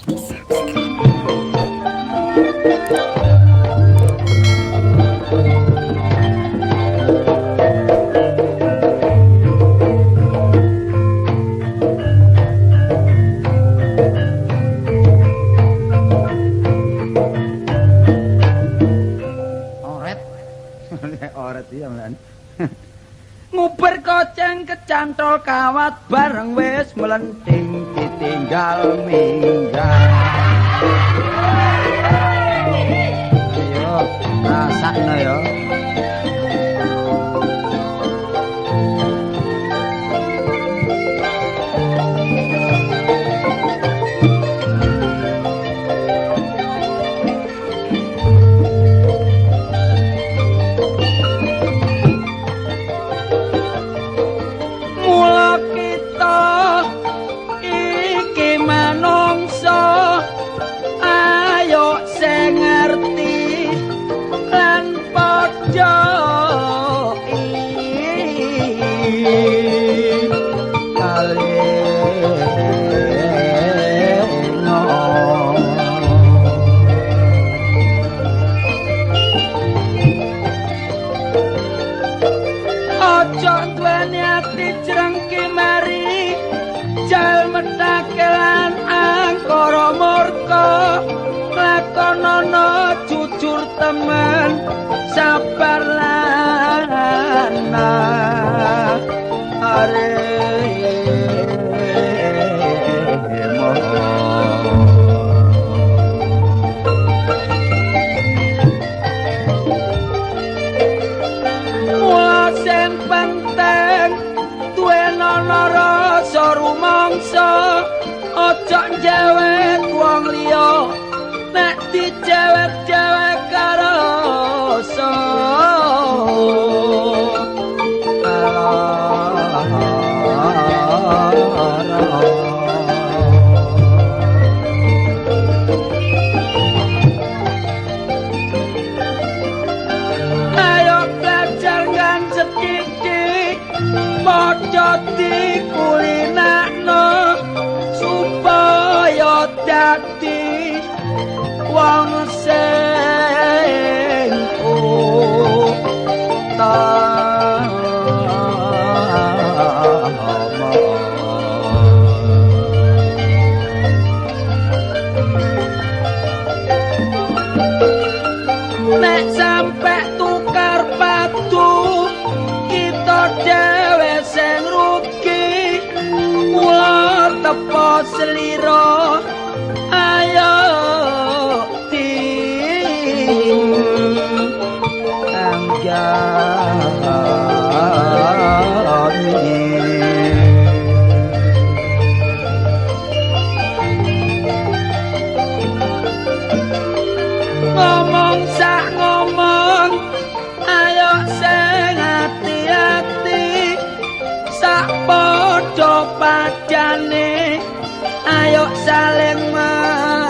Subscribe. Oret. Oret iya mlan. Nguber koceng kecantol kawat bareng wis melenting ditinggal minggat. Ayo rasakno ya. Mula kita iki manungsa ayo sing ngerti lan padha aleno. Aja duweni ati jrengki mari jal methake lan angkara murka lakonono jujur temen sabar lan aremo. Mula sing penting duwenono rasa rumangsa aja njewet wong liya nek dijewet-jewet karo rasa. Ayo belajar ngancet didik padha dikulinakno supaya dadi wong sing utama. Nek sampe tukar padu kita dhewe sing rugi mula tepo slira ayo tinggani. Ngomong sak ngomong ayo sing ati-ati sak padha padane ayo saling menghormati.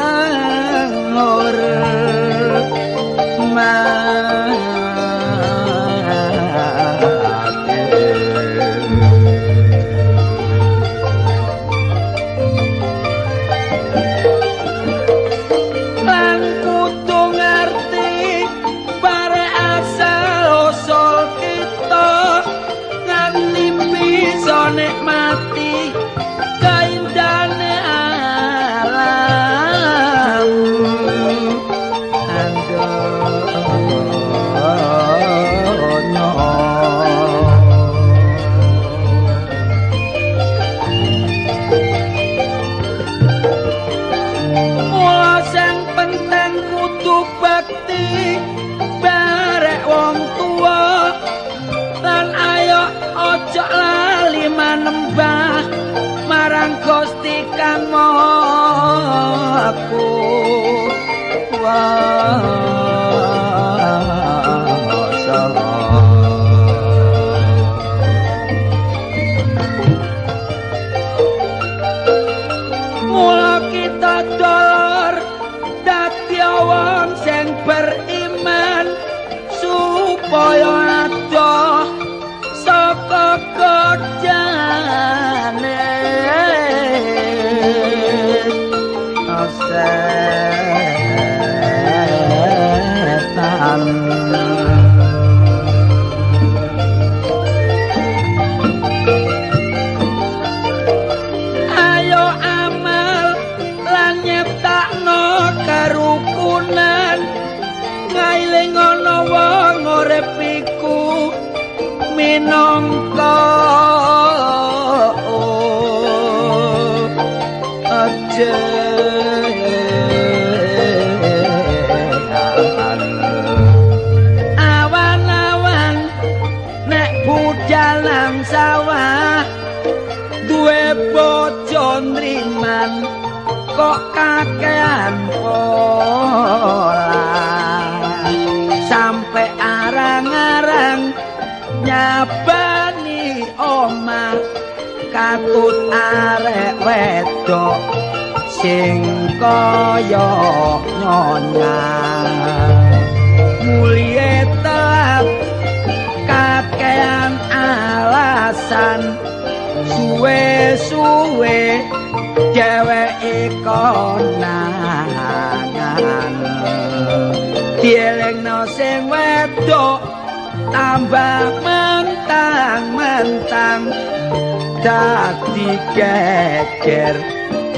Lan kudu ngerti bare asal usul kita nganti bisa nikmati kaindahane alam. Andono. Mula sing penting kudu bakti barek wong tuwa lan ayo aja lali manembah marang Gusti Kang Maha Kuwasa. Mula kita dolor dadi wong sing beriman supaya adoh saka godane. setan. Ayo amal lan nyiptakno kerukunan, ngailing ana wong urip iku minangka awan-awan nek budal nang sawah duwe bojo nriman kok kakean pola, sampe arang-arang nyabani omah katut arek wedok sing kaya nyonya. Mulie telat kakean alasan, suwe-suwe dheweke konangan. Dielingno sing wedok tambah mentang-mentang, dadi geger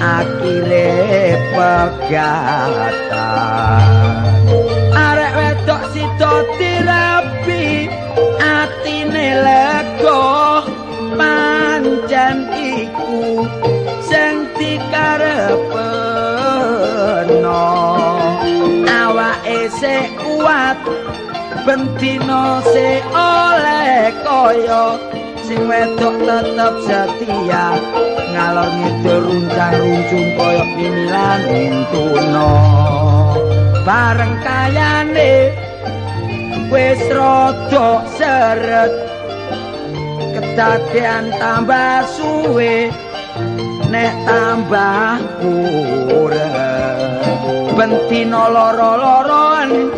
akhire pegatan. Arek wedok sida dirabi atine lega, pancen iku sing dikarepno. Awake sik kuat bendina sik oleh kaya, sing wedok tetep setia ngalor ngidul runcang-runcung kaya mimilan intuna. Bareng kayane wis rada seret, kedadean tambah suwe nek tambah kurang. Bendina loro-loroan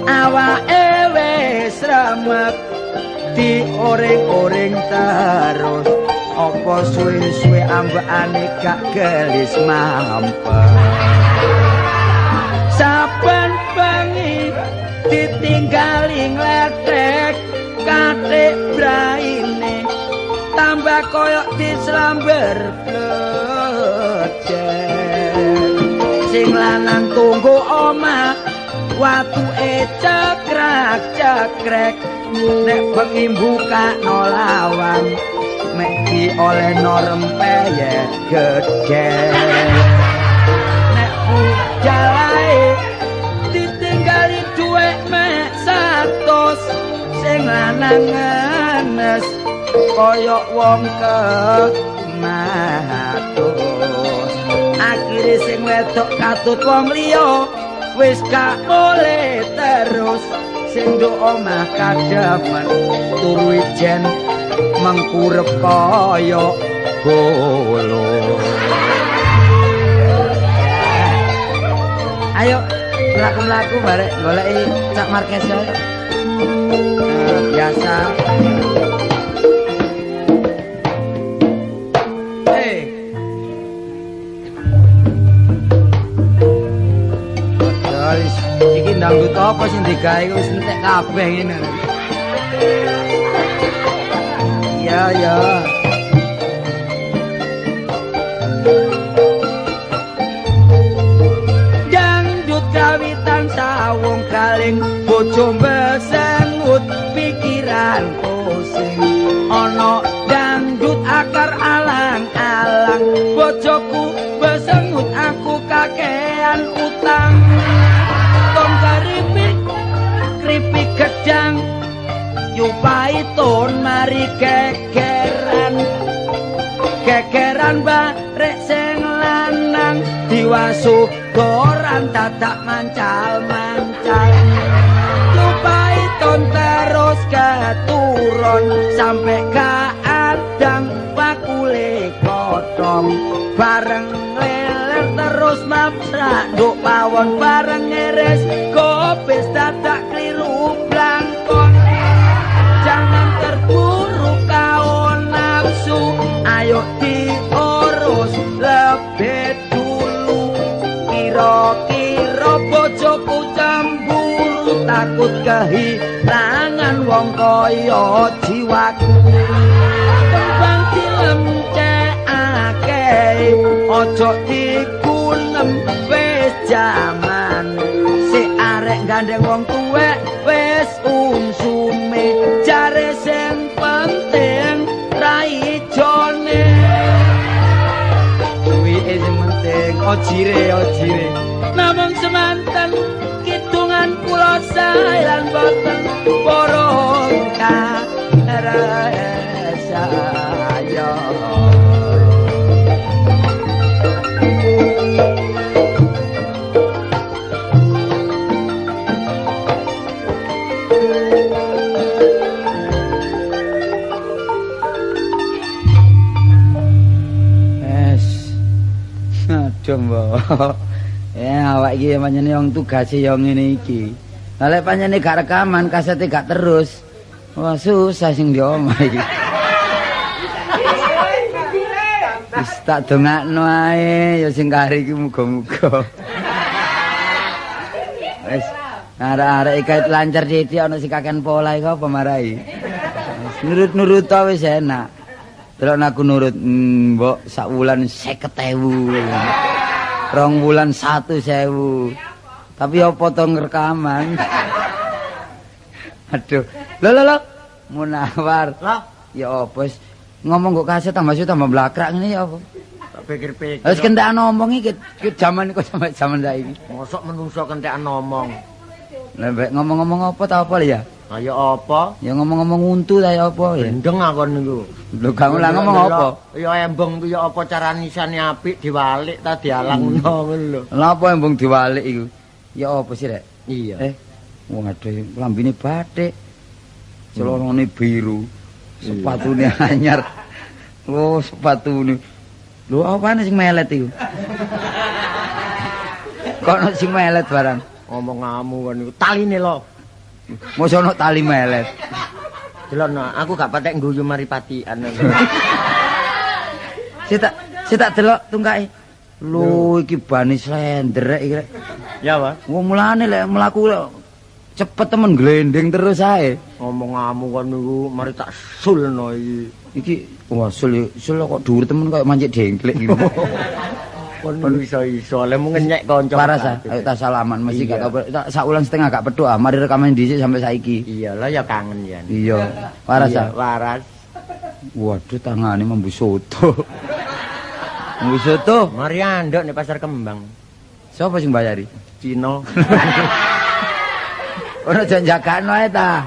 awake wis remek, dioreng-oreng terus apa suwe-suwe ambekane gak gelis mampet. Saben bengi ditinggali ngledek kathik braine, tambah koyok dislamber blecek. Sing lanang tunggu omah watuke cekrak-cekrek, nek bengi mbukakno lawang mek diolehno rempeyek gedhe. Nek budalae ditinggali dhuwit mek 100, sing lanang ngenes kaya wong kematus. Akhire sing wedok katut wong liya wis gak boleh terus, sing nduk omah kademen turu ijen mengkurep kaya bolo. Ayo mlaku-mlaku barek goleki Cak Marques ya. Biasa. Iki dangdut apa sing digawe wis entek kabeh ngene. Iya ya. Dangdut kawitan sawung kaling bojo besengut pikiran pusing. Ana dangdut akar alang-alang, bojoku besengut aku kakean utang. Tong keripik keripik gedang yupai ton mari gegeran, gegeran barek sing lanang diwasu koran dadak mancal-mancal. Yupai ton terus keturun sampai kaadang bakule kodong, bareng leler terus maprak nduk pawon, bareng ngeres kopis dadak kliru blangkon. Jangan terburu kau nafsu, ayo diurus lebih dulu. takut kehilangan wong kaya jiwaku. Kembang dilemcekake aja dikunem wis jaman si arek gandeng wong tuwek wis umsume jare sing penting rai jone duwike sing penting ojire ojire namung semanten kidungan kula sae lan boten purun karesaya. Mbok. Ya awak iki pancene wong tugase ya ngene iki. Lah lek pancene gak rekaman, kasete gak terus. Wah susah sing di omah iki. Wis tak dongakno ae ya sing kari iki muga-muga. Wis arek-arek iki lancar sithik ana sing kakean pola iku apa marai. Nurut-nurut ta wis enak. Delok aku nurut, mbok sak wulan 50.000. 2 wulan 1.000. Tapi apa to ngrekaman? Aduh. Lho lho lho. Munawar. Lah, ya apa wis ngomong kok kaset tambah suwe tambah blakrak ngene ya apa? Tak pikir-pikir. Wis kentekan ngomong iki jaman kok sampe jaman saiki. Mosok menungso kentekan ngomong. Lah mbek ngomong-ngomong apa ta apa ya? Kaya apa? Ya ngomong-ngomong untu ta ya apa ya? Gendeng aku niku. Lho gak lah ngomong apa? Ya embung ku ya apa carane isane apik diwalik ta dialang ngono lho. Lha apa embung diwalik iku? Ya apa sih rek? Iya. Waduh lambine batik. Celanane biru. Sepatune anyar. Lho sepatune. Lho apane sing melet iku? Kok ono sing melet barang? Ngomongamu kon niku taline lho. Mosok ono tali melet. Delokno, aku gak patek ngguyu mari patikan. Sik tak delok tungkake. Lho iki bane slender rek iki rek. Ya, Pak. Wong mulane lek mlaku cepet temen glendeng terus ae. Ngomongamu kon niku mari tak sulno iki. Iki wah sul sul kok dhuwur temen koyo mancik dengklik iki. Kon iso-iso lemu ngenyek kanca. Paras ah, ayo tak salaman mesti gak tau sak wulan setengah gak petuk ah, mari rekaman dhisik sampai saiki. Iya lah ya kangen ya. Iya, waras ah. Waras. Waduh tangane mambu soto. Mambu soto. Mari andok nek pasar Kembang. Sopo sing bayari? Cina. Ono jan jagakno ae ta.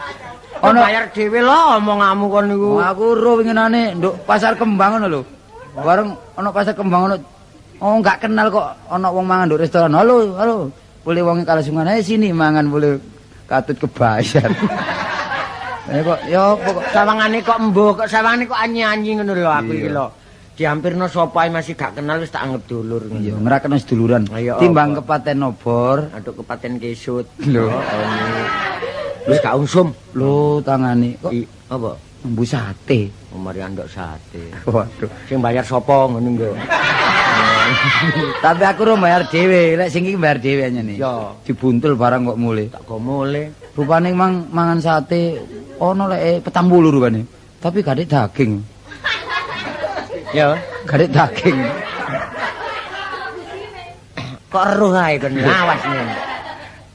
Ono bayar dhewe lho omongamu kon niku. Aku ro winginane nduk pasar Kembang ngono lho. Bareng ono pasar Kembang ono. Oh gak kenal kok ana wong mangan nduk restoran. Halo, halo. Boleh wonge kalasungan ae sini mangan boleh katut kebayar. Kok ya apa kok sawangane kok embuh, kok sawangane kok anyi-anyi ngono lho aku iki lho. Diampirno sapa ae masih gak kenal wis tak anggap dulur ngono. Iya, ngrakeno seduluran. Timbang kepaten obor, aduk kepaten kesut. Lho. Wis gak ungsum. Lho tangane kok apa? Embu sate. Oh, mari andok sate. Waduh. Sing bayar sapa ngono nggo. Tapi aku ro bayar dhewe, lek sing iki bayar dhewe anyane. Iya. Dibuntul barang kok mulih. Tak go mulih. Rupane mang mangan sate ono lek 40 rupane. Tapi gak ada daging. Ya, gak ada daging. Kok eruh ae kon awas ngene.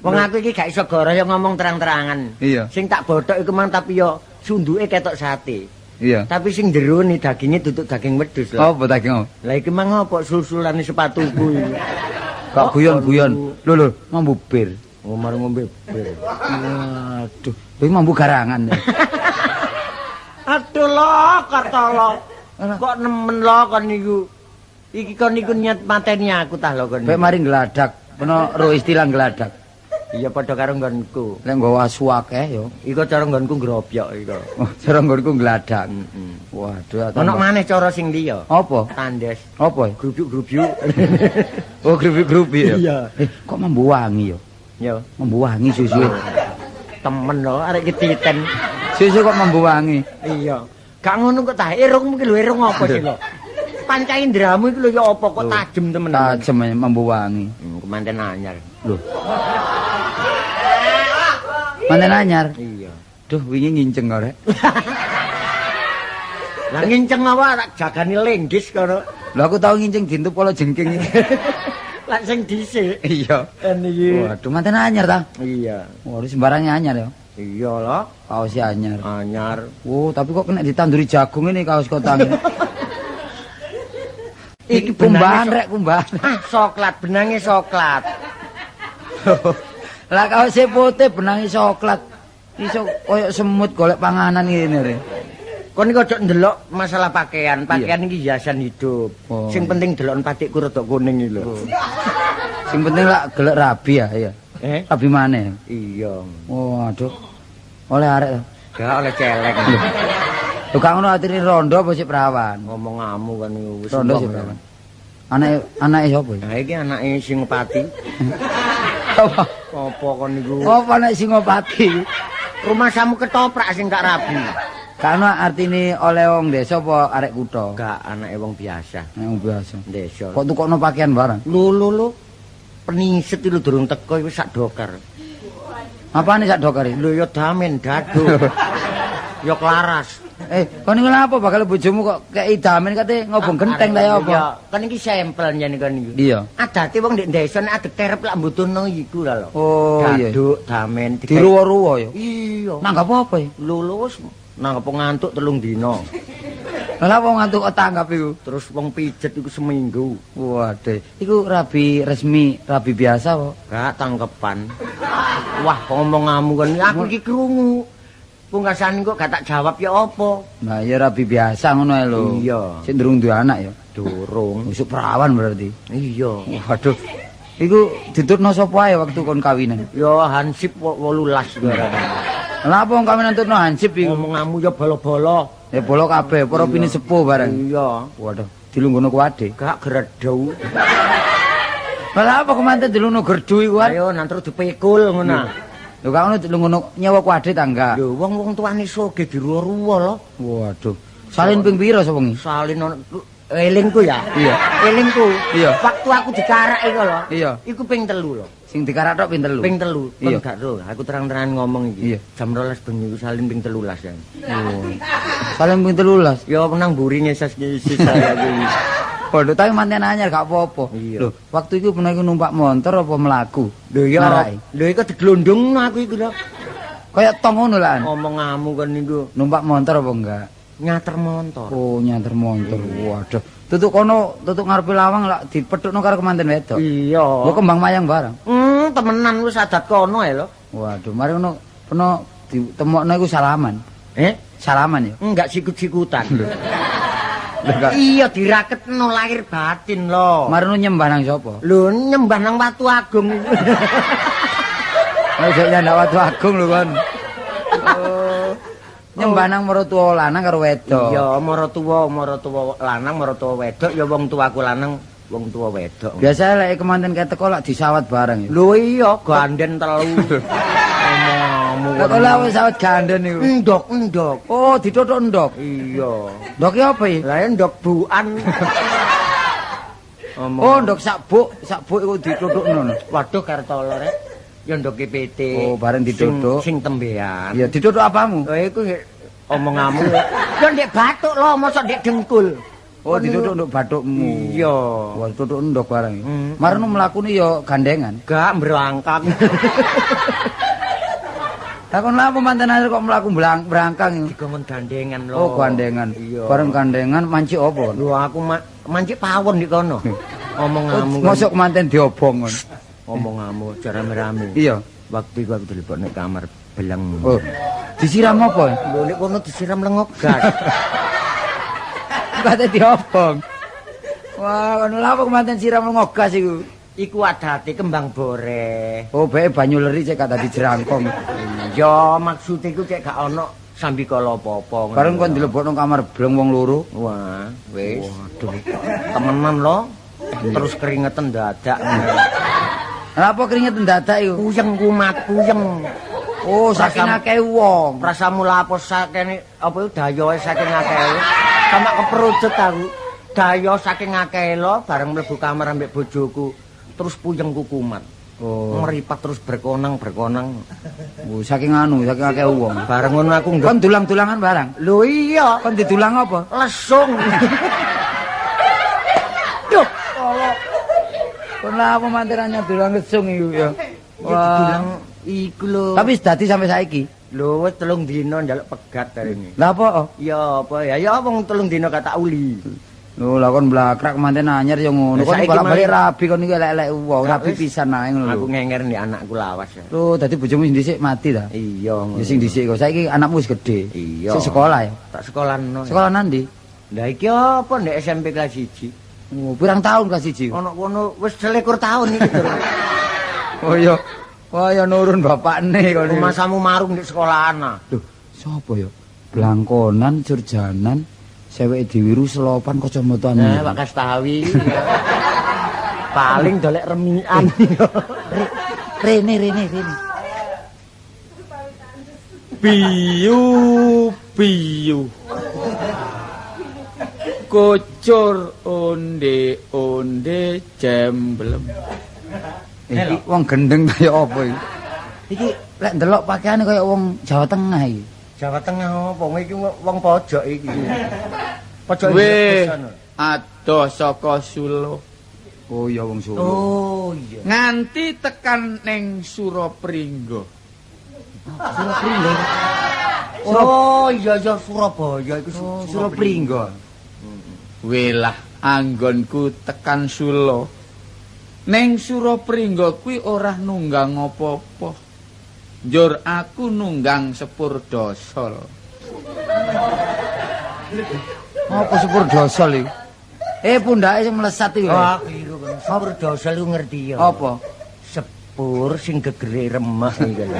Wong aku iki gak iso goro ya ngomong terang-terangan. Iya. Sing tak bothok iku mang tapi yo sunduke ketok sate. Iya. Tapi sing jero ni dagingnya duduk daging wedhus lho. Apa daging apa? Lah iki mang apa sul-sulane sepatuku iki. Kok guyon-guyon. Lho lho, mambu bir. Oh, mari ngombe bir. Waduh, iki mambu garangan. Aduh lho, kartolo. Kok nemen lho kon niku. Iki kon niku niat mateni aku tah lho kon. Bae mari ngladak, peno ro istilah ngladak. Iya padha karo nggonku. Lek nggawa asu akeh ya. Iku cara nggonku grobyok iku. Oh, cara nggonku ngladak. Heeh. Waduh, ono maneh cara sing liya. Apa? Tandes. Apa? Grubyuk-grubyuk. Oh, grubyuk-grubyuk ya. Iya. Kok mambu wangi ya? Ya, mambu wangi susu. Temen lho, arek iki titen. Susu kok mambu wangi. Iya. Gak ngono kok ta. Irungmu ki lho irung apa sih lho? Panca indramu iki lho ya apa kok tajem temen. Tajem mambu wangi. Kemanten anyar. Lho. Manten anyar. Iya. Duh, wingi nginceng kok rek. Lah nginceng apa tak jagani lenggis kono. Lho aku tau nginceng dintup kala jengking iki. Lah sing dhisik. Iya. Niki. Waduh, manten anyar ta? Iya. Waduh, sembarangnya anyar ya. Iya lah. Kaos anyar. Anyar. Oh, tapi kok kena ditanduri jagung ini kaos kotang. Iki kumbahan rek, kumbahan. Ah, soklat, benange soklat. Lah kaose putih benange soklat. Iso koyo semut golek panganan ngene rek. Kon iki ojo ndelok masalah pakaian. Pakaian iki hiasan hidup. Oh, sing iya. Penting deloken patikku rada kuning iki lho. Oh. Sing penting lak gelek rabi ya, iya. Eh? Rabi maneh. Iya. Oh, aduh. Oleh arek to. Gak oleh celeng. Lho gak ngono atine rondo apa sik perawan? Ngomongamu kan wis rondo sik perawan. Anake sapa iki? Lah iki anake Singopati. Apa? Apa kon niku? Apa nek Singopati? Rumahsamu ketoprak sing gak rabi. Karena artine oleh wong desa apa arek kutha? Gak, anake wong biasa. Nek wong biasa. Desa. Kok tukokno pakaian barang? Lho lho lho. Peniset iki lho durung teko iku sak dokar. Apane sak dokar iki? Lho ya damen dadu. Ya klaras. Kon niku lha apa bakal bojomu kok kei damen kate ngobong genteng ta ya apa? Iya, kon iki sampel yen kon niku. Iya. Adate wong ndek desa nek adek terep lak mbutuhno iku lha lho. Oh iya. Daduk, damen diruwa-ruwa ya. Iya. Nanggap apa ya? Lho lho wis nanggap ngantuk 3 dina. Lah wong ngantuk kok tanggap iku. Terus wong pijet iku seminggu. Waduh, iku rabi resmi, rabi biasa kok. Gak tangkepan. Wah, ngomongamu kon aku iki krungu. Pungkasan kok gak tak jawab ya apa? Nah, ya rabi biasa ngono ae lho. Iya. Sik durung duwe anak ya. Durung. Wis perawan berarti. Iya. Waduh. Iku ditutno sapa ae waktu kon kawinan? Ya hansip 18 kuwi. Lah apa wong kawinan tutno hansip iku? Ngomongamu ya bolo-bolo. Ya bolo kabeh, para pini sepuh bareng. Iya. Waduh, dilungguhno kuwade. Gak gredhu. Lah apa kemanten dilungguhno gerdu iku? Ayo nang terus dipikul ngono. Lho kok ngono dilungguhno nyewa kuwade ta enggak? Lho wong-wong tuane soge diruwa-ruwa lho. Waduh. Salin ping pira sapa wengi? Salin ono elingku ya. Iya. Elingku. Iya. Waktu aku dikarak iku lho. Iya. Iku ping 3 lho. Sing dikarak tok ping 3. Ping 3. Kon Iya. gak ro, aku terang-terangan ngomong iki. Iya. Jam 12 bengi iku salin ping 13 ya. Oh. Salin ping 13. Ya nang mburi ngeses-ngeses saya kuwi. Waduh, tapi manten anyar gak apa-apa. Iya. Lho, waktu iku pernah iku numpak motor apa mlaku? Lho iya. Ngarai. Lho iku diglondongno aku iku lho. Kayak tong ngono lah. Ngomongamu kon niku. Numpak motor apa enggak? Nyater motor. Oh, nyater motor. Waduh. Tutuk kono, tutuk ngarepe lawang lak dipethukno karo kemanten wedok. Iya. Mbok kembang mayang barang. Temenan wis adat kono ae lho. Waduh, mari ngono peno ditemokno iku salaman. Eh? Salaman ya? Enggak sikut-sikutan. Lho gak. Iya diraketno lahir batin lho. Mari ngono nyembah nang sapa? Lho nyembah nang Watu Agung. Nek jek nyandak Watu Agung lho kon. Oh. Nyembah nang maratuwa lanang karo wedok. Iya, maratuwa lanang, maratuwa wedok, ya wong tuaku lanang, wong tua wedok. Biasa lek kemanten kae teko lak disawat bareng ya. Lho iya, ganden 3. Omongamu. Lah kok lak wis sawat ganden iku. Endok, endok. Oh, dituthuk endok. Iya. Ndoke apa iki? Lah endok buan. Omong. Oh, ndok sabuk, sabuk iku dituthukno. Waduh kartolo rek. Ya ndoke PT. Oh, bareng dituthuk. Sing tembean. Ya dituthuk apamu? Lah iku omongamu. Ya ndek bathuk lho, mosok ndek dengkul. Oh, dituthuk nduk bathukmu. Iya. Wah, tuthuk ndok bareng. Marno mlakune ya gandengan. Gak mbrangkang. Lah kon lha apa manten anyar kok mlaku brangkang? Dikongkon gandengan lho. Oh, gandengan. Iya. Bareng gandengan mancik apa? Lho aku mancik pawon di kono. Omongamu. Mosok manten diobong kon. Omongamu aja rame-rame. Iya. Waktu iku aku dilebokne kamar beleng. Oh. Disiram apa? Lho nek kono disiram lengok gas. Kate diobong. Wah, kono lha apa kemanten siram lengok gas iku? Iku adate kembang boreh. Oh, bae banyu leri cek gak dadi jerangkong. Ya, maksude iku cek gak ono sambikala apa-apa. Bareng kon dilebokno kamar bleng wong loro. Wah, wis. Waduh. Temenan lho. Terus keringetan dadak. Lha apa keringetan dadak iku? Puyeng kumat, puyeng. Oh, saking akeh wong. Rasamu lapo saking apa iku dayoe saking akeh. Sama keperucut aku. Dayo saking akeh lho bareng mlebu kamar ambek bojoku. Terus puyengku kumat. Oh. Meripat terus berkonang-berkonang. Oh, saking anu, saking akeh wong. Bareng ngono aku kon dulang-dulangan barang. Lho iya. Kon didulang apa? Lesung. Duh, Allah. Kon lha apa manterannya dulang lesung iku ya. Wah, didulang iku lho. Tapi wis dadi sampai saiki. Lho wis 3 dina njaluk pegat arene. Lah apa? Ya apa ya? Ya wong 3 dina gak tak uli. Lho lah kon blakrak manten anyar ya ngono. Kon bolak-balik rabi kon iki elek-elek wong, rabi pisan ae ngono lho. Aku ngenger nek anakku lawas ya. Lho dadi bojomu sing dhisik mati ta? Iya. Ya sing dhisik kok. Saiki anakmu wis gedhe. Iya. Sik sekolah ya? Tak sekolahno. Sekolah nandi? Lah iki apa nek SMP kelas 1? Oh, pirang tahun kelas 1? Ono kono wis 21 tahun iki lho. Oh iya. Wah ya nurun bapakne kon. Masamu marung ndek sekolahan. Lho, sapa ya? Blangkonan, Surjanan. Seweke diwiru selopan kacamataan. Nah, Pak Kastawi. Paling dolek remian. Rene. Biu biu. Kocor onde-onde jemblem. Iki wong gendeng kaya apa iki? Iki lek ndelok pakaiane kaya wong Jawa Tengah iki. Jawa Tengah apa? Iki wong pojok iki. Pojok iki. Adoh saka Solo. Oh iya wong Solo. Oh iya. Nganti tekan ning Surapringga. Surapringga. Oh iya iya Surabaya iku Surapringga. Welah anggonku tekan Solo. Ning Surapringga kuwi ora nunggang apa-apa. Njur aku nunggang sepur dosol. Apa sepur dosol iki? Pundake sing melesat iki. Oh, kliru kon. Sepur dosol iku ngerti ya. Apa? Sepur sing gegere remek iki lho.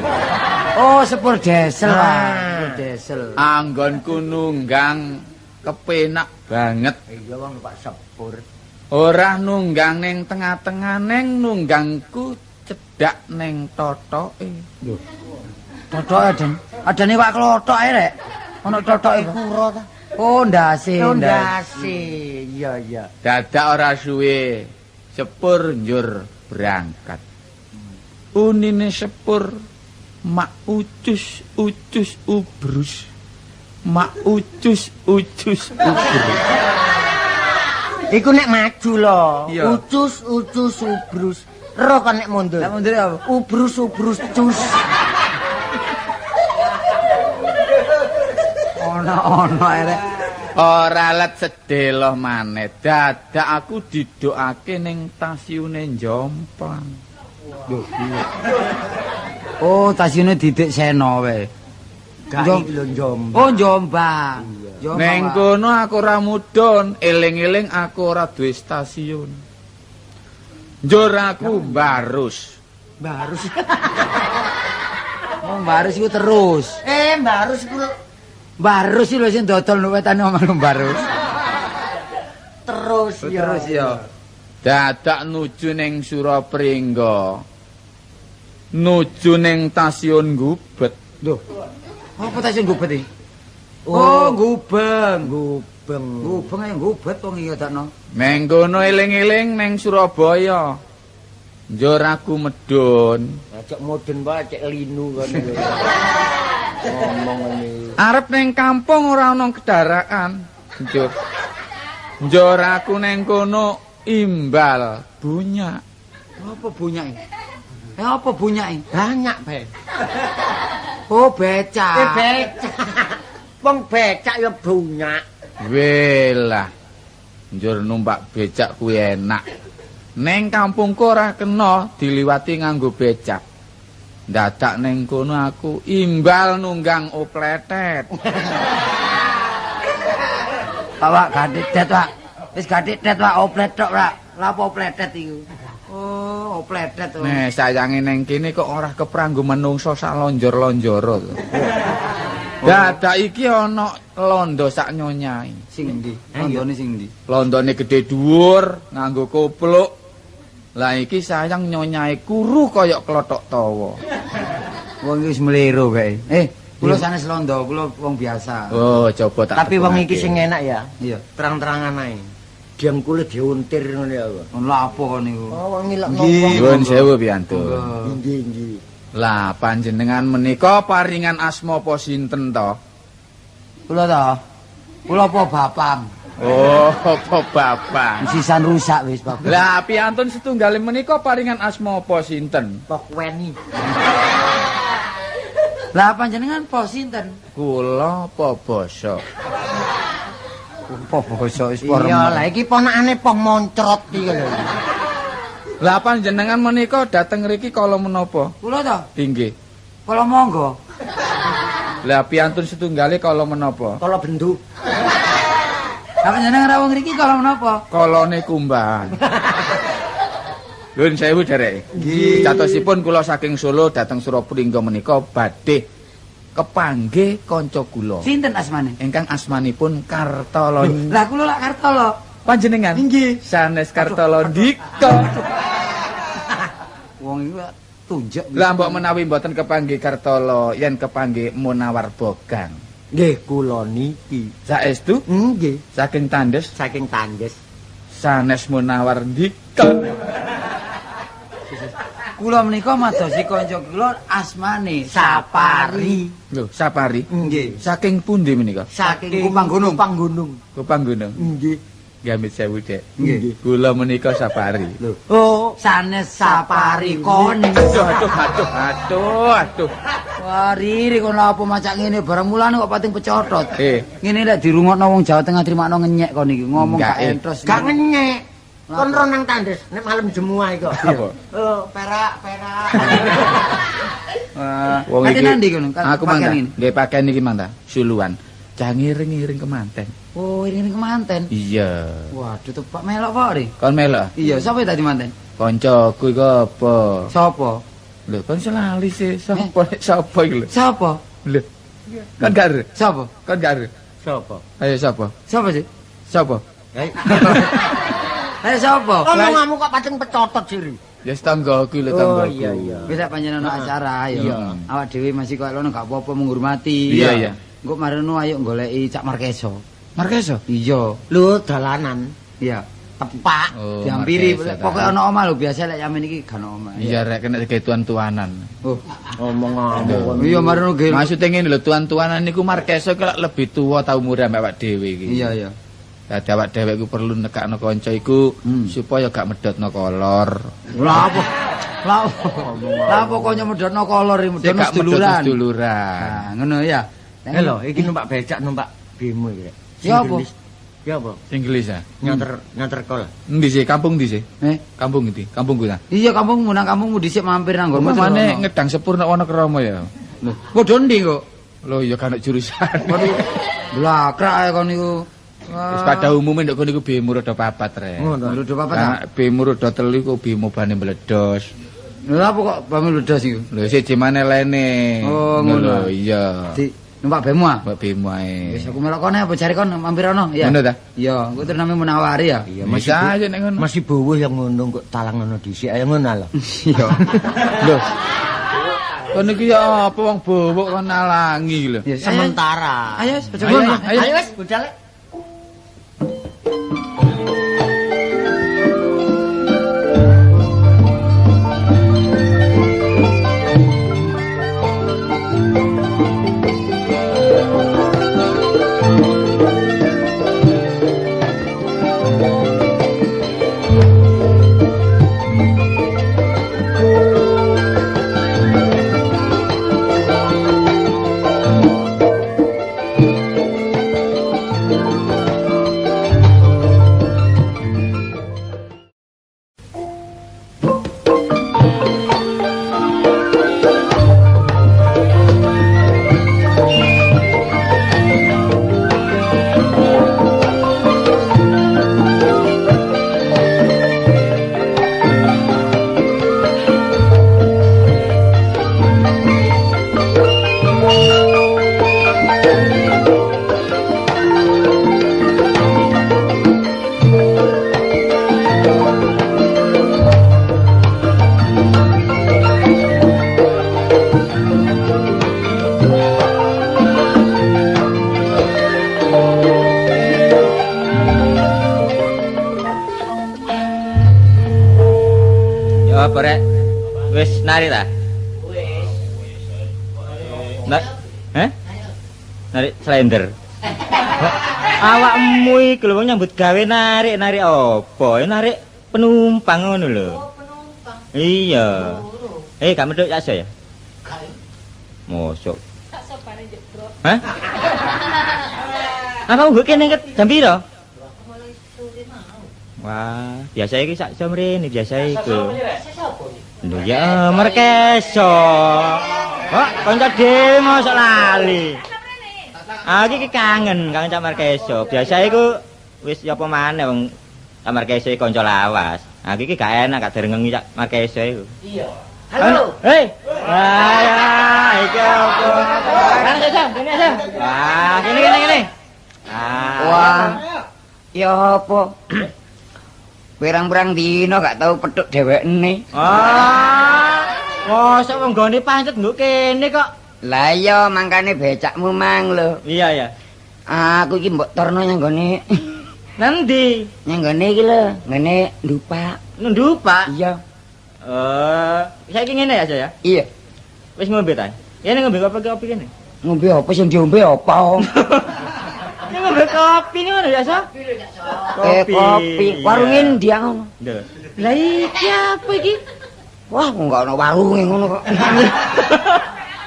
Oh, sepur desel. Sepur desel. Anggonku nunggang kepenak banget. Iya wong numpak sepur. Ora nunggang ning tengah-tengah, ning nunggangku cedak ning totoke. Lho. Totoke adan. Adane wak klothok ae rek. Ono totoke kura ta? Oh, ndase, ndase. Iya, iya. Dadak ora suwe sepur njur berangkat. Unine sepur mak ucus ucus ubrus. Mak ucus ucus ubrus. Iku nek maju lho. Ucus ucus ubrus. Ro kan nek mundur. Nek mundur apa? Ubrus ubrus cus. Ono-ono arek. Ora let sedeloh maneh. Dadak aku didokake ning stasiune Jomplang. Lho. Oh, stasiune Didik Seno wae. Gak iki lho Jombang. Oh, Jombang. Ning kono aku ora mudhun, eling-eling aku ora duwe stasiun. Njur aku barus. Barus. Oh, barus iku terus. Barus iku barus iki lho sing dodol nek wetane omah barus. Terus ya. Terus ya. Dadak nuju ning Surapringga. Nuju ning stasiun Gubet. Lho. Apa stasiun Gubet iki? Oh, Gubeng. Gubeng. Gubeng ae Gubet wong iki dakno. Neng kono eling-eling neng Surabaya. Njur aku medun. Cek mudun wae cek linu kon lho. Ngomong ngene. Arep neng kampung ora ana kendaraan. Njur. Njur aku neng kono imbal bunyak. Apa bunyak iki? Apa bunyak iki? Banyak, Be. Oh, becak. Becak. Wong becak ya bunyak. Welah. Njur numpak becak kuwi enak. Neng kampungku ora kena diliwati nganggo becak. Dadak neng kono aku imbal nunggang opletet. Pak, Pak, gadik det, Pak. Wis gadik det, Pak, oplet tok, Pak. Lha apa opletet iku? Oh, opletet. Nih, sayange neng kene kok ora kepranggo menungso sak lonjor-lonjoro to. Dadak iki ana londo sak nyonyae. Sing endi? Londone sing endi? Londone gedhe dhuwur, nganggo kopluk. Lah iki sayang nyonyae kuru kaya klothok tawa. Wong iki wis mlero kae. Kula sanes londo, kula wong biasa. Oh, coba tak. Tapi wong iki sing enak ya. Iya. Terang-terangan ae. Dengkule diuntir ngono ya. Lha apa kon niku? Oh, wong ngilokno wong. Nyuwun sewu piyantun. Inggih, inggih. Lah panjenengan menika paringan asma apa sinten to? Kula ta. Kula apa bapang? Oh, apa bapang? Sisan rusak wis bapak. Lah piyantun setunggal menika paringan asma apa sinten? Pokweni. Lah panjenengan apa sinten? Kula apa basa? Apa basa wis Iya, lah iki ponakane poh moncrot iki lho. Lah panjenengan menika dateng mriki kala menapa? Kula ta? Inggih. Kala monggo. Lah piyantun setunggale kala menapa? Kala bendu. Lah panjenengan rawuh ngriki kala menapa? Kalane kumbang. Nuwun sewu derek. Nggih. Catosipun kula saking Solo dateng Surabaya menika badhe kepanggih kanca kula. Sinten asmane? Ingkang asmanipun Kartolo. Lah kula lak Kartolo. Panjenengan? Inggih. Sanes Kartolo Ndika. Wong iku tunjuk. Lah mbok menawi mboten kepanggih Kartolo, yen kepanggih Munawar Bogang. Nggih, kula niki. Saestu? Nggih. Saking Tandes? Saking Tandes. Sanes Munawar Ndika. Kula menika madosi kanca kula asmane Sapari. Lho, Sapari? Nggih. Saking pundi menika? Saking Kupang Gunung. Kupang Gunung. Kupang Gunung. Nggih. Gamit sewu, Dek. Nggih. Kula menika Sapari. Lho. Oh, sanes Sapari kon. Aduh, aduh, aduh, aduh, aduh. Wah, riri kon lha apa macak ngene barang mulane kok pating pecotot. Ngene lek dirungokno wong Jawa Tengah trimakno ngenyek kon iki, ngomong gak entos. Gak ngenyek. Kon ro nang Tandes nek malam Jemuah iku. Apa? Oh, perak, perak. Wah, wong iki. Aku mangga. Nggih pakaian iki mangga. Suluan. Cah ngiring-ngiring kemanten. Oh, iring-iring kemanten. Iya. Waduh, tepak melok kok, Ri. Kon melok? Iya, sapa tadi manten? Kancaku iku apa? Sapa? Lho, kon selali sih. Sapa nek sapa iki lho? Sapa? Lho. Kon gak ero? Sapa? Kon gak ero? Sapa? Ayo sapa? Sapa sih? Sapa? Hei. Ayo sapa? Omonganmu kok pating pecotot sih, Ri. Ya tanggaku lho, tanggaku. Oh iya iya. Wis sak panjenengan ana acara ya. Awak dhewe masih koyo ngono gak apa-apa menghormati. Iya iya. Engko mareno ayo goleki Cak Markeso. Markeso? Iya. Lho dalanan. Iya. Tepak. Oh, dihampiri pokoke ana omah lho biasa lek yamin iki gak ana omah. Iya rek kena digawe tuan-tuanan. Oh, omong-omong. Iya mareno ge. Maksude ngene lho tuan-tuanan niku Markeso iki lak lebih tuwa ta umure ambek awak dhewe iki. Iya iya. Dadi awak dhewe iku perlu nekakno kanca iku supaya gak medhotno kolor. Lha apa? Lha apa kok medhotno kolor iki medhotno seduluran. Seduluran. Nah, ngono ya. Lho, iki numpak becak numpak bemo iki rek. Ya apa? Ya apa? Sing gelis ya? Nganter kol. Endi sih? Kampung ndi sih? Kampung ndi? Kampungku ta? Iya, kampungmu nang kampungmu dhisik mampir nang nggonmu. Mane ngedang sepur nek Wonokromo ya. Lho, padha ndi kok? Lho iya kan jurusan. Waduh. Blakrak ae kon niku. Wis pada umume ndek kono iku bemo roda papat rek. Ngono, roda papat ta? Bemo roda telu iku bemo bane meledos. Lha apa kok bane meledos iku? Lho siji maneh lene. Oh, ngono. Iya. Di numpak bemo ah? Numpak bemo ae. Wis aku melok kono apa jare kon mampir ono ya. Ngono ta? Iya, engko terus name menawari ya. Iya, masih aja nek ngono. Masih buwuh yang ngono kok talang ngono dhisik ayo ngono lho. Iya. Lho. Kon iki ya apa wong bowok kon nalangi lho. Sementara. Ayo, ayo wis budal. Apa rek? Wis narik ta? Wis. Heh? Narik slender. Awakmu iki lho nyambut gawe narik-narik apa? Narik penumpang ngono lho. Oh, penumpang. Iya. Eh, gak medhok yakso ya? Gak. Mosok. Tak sopane jebrok. Hah? Apa nggo kene ket jam piro? Wah, biasa iki sak jam rene biasa iku. Lho ya Markeso. Kok kanca dhewe mosok lali. Aku iki kangen, kangen Cak Markeso. Biasa iku wis ya apa maneh wong Cak Markeso iki kanca lawas. Aku iki gak enak gak direngengi Cak Markeso iku. Iya. Halo. Hei. Wah, ya, iki apa? Kan Sam, kene Sam. Wah, kene kene kene. Ah. Wah. Ya apa? Pirang-pirang dina gak tau petuk dhewekne. Ah. Mosok wong nggone pancet nggo kene kok. Lah iya mangkane becakmu mang lho. Iya ya. Aku iki mbok torno nyang nggone. Nang ndi? Nyang nggone iki lho, nggone Ndupak. Ndupak? Iya. Saiki ngene ya, ya? Iya. Wis ngombe ta? Kene ngombe kopi kene. Ngombe apa sing diombe apa? Ini ngombe kopi ngono ya, Sa? Kopi. Kopi. Warunge ndi ngono? Lho. Lah iki apa iki? Wah, kok gak ono warunge ngono kok.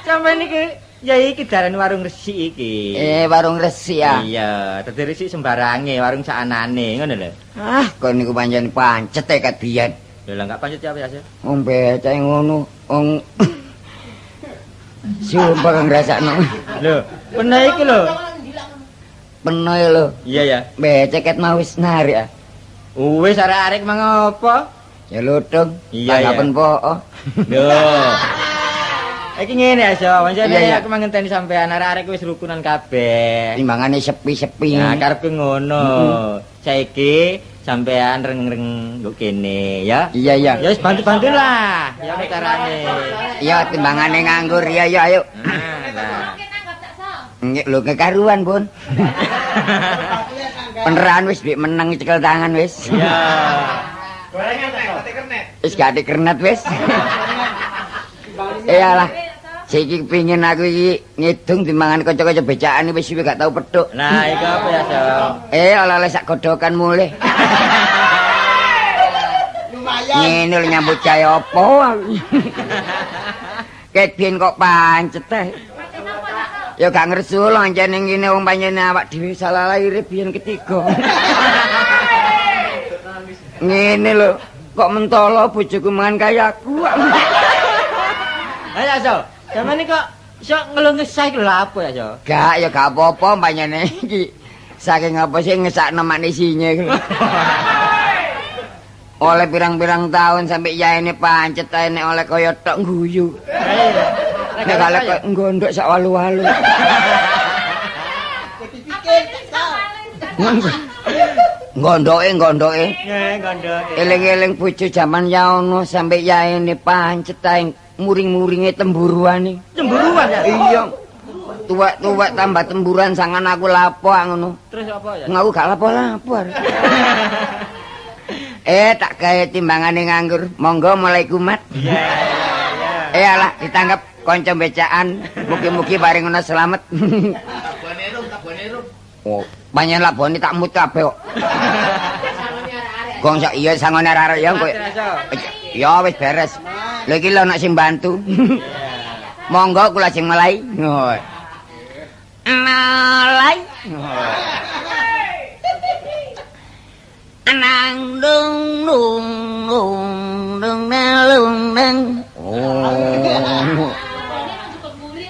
Sampeyan iki ya iki darane warung resik iki. Warung resik ya. Iya, dadi resik sembarange, warung sakanane ngono lho. Ah, kon niku pancen pancet e kat biyen. Lho lah gak pancet apa ya, Sa? Wong becake ngono, wong sumpah kang ngrasakno. Lho, peno iki lho. Peno lho. Iya ya. Becek ket mau wis narik ah. Wis arek-arek mang apa? Ya lutung. Iya ya. Tanggapen po. Lho. Iki ngene ya, So. Pancen aku mangenteni sampean arek-arek wis rukunan kabeh. Timbangane sepi-sepi. Nah, karepku ngono. Saiki sampean reng-reng nggo kene ya. Iya iya. Ya wis bantu-bantu lah. Ya apa carane? Iya, timbangane nganggur. Iya iya ayo. Nah. Nggih lho kekaruan, Bun. Peneran wis dik meneng cekel tangan wis. Iya. Gorengan ta, kernet. Wis gak kernet wis. Iyalah. Saiki pengin aku iki ngidung timbangan kanca-kanca becakane wis suwe gak tau petuk. Nah, iku apa ya, So? Oleh-oleh sak godokan mulih. Lumayan. Ngene lho nyambut gawe apa aku. Ket biyen kok pancet teh. Ya gak ngersul ancen ning kene wong panjenengan awak dhewe salah lahir biyen ketiga. Ngene lho, kok mentolo bojoku mangan kaya aku. Ayo, So. Sampeyan kok iso ngeluh ngesah iki lho apa ya, So? Gak, ya gak apa-apa panjenengan iki. Saking apa sih ngesakno manisine iki lho. Oleh pirang-pirang tahun sampai yaene pancet ae nek oleh kaya tok guyu. Nek oleh kaya gondok sak walu-walu. Gondoke, gondoke. Nggih, gondoke. Eling-eling bojo jaman ya ono sampe yaene pancet ae muring-muringe temburuane. Temburuan ya? Iya. Tuwek-tuwek tambah temburan sangan aku lapo ngono. Terus apa ya? Aku gak lapo-lapo. Tak gawe timbangane nganggur. Monggo mulai kumat. Iya, iya. Alah ditangkap kanca becaan. Mugi-mugi paring ngono selamat. Labone rum, labone rum. Oh, panjen labone tak mut kabeh kok. Gong sak iya sangone arek-arek ya kowe. Ya wis beres. Lho iki lho ana sing bantu. Monggo kula sing mulai. Mulai. Nang dung dung dung dung nang nang. Oh.